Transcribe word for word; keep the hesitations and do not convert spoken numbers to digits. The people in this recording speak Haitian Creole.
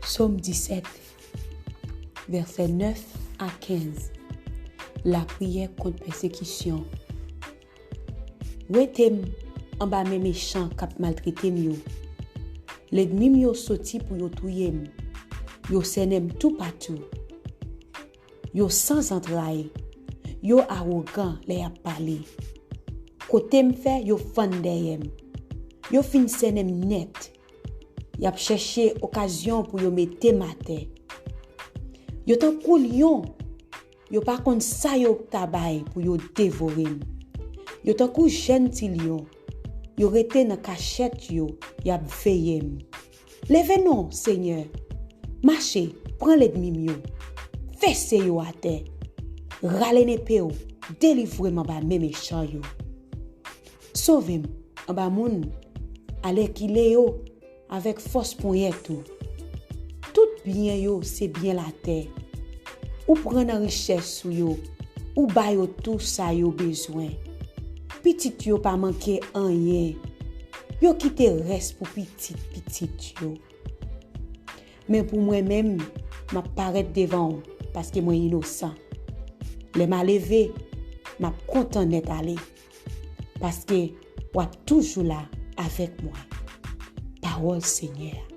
Sòm disèt, vèsè nèf a kenz. Lapriyè kont pèsekisyon. Wete m anba men mechan k ap maltrete m yo. Lènmi m yo soti pou yo touye m. Yo sènen m toupatou. Yo san zantray. Yo awogan lè y ap pale. Kote m fè, yo fann dèyè m. Yo fin sènen m nèt. Y ap chèche okazyon pou yo mete m atè. Yo tankou lyon, yo pa konn sa yo ta bay pou yo devore m. Yo tankou jèn ti lyon, yo rete nan kachèt yo, y ap veye m. Leve non, Senyè, mache, pran lènmi m yo, fese yo atè, rale nepe w, delivre m anba men mechan yo. Sove m anba moun alèkile yo avèk fòs ponyèt ou. Tout byen yo se byen latè. Ou pran nan richès ou yo, ou ba yo tou sa yo bezwen. Pitit yo pa manke anyen. Yo kite rès pou pitit pitit yo. Men pou mwen menm, m ap parèt devan w paske mwen inosan. Lè m a leve, m ap kontan nèt ale. Paske w ap toujou la avèk mwen. Pawòl Senyè a.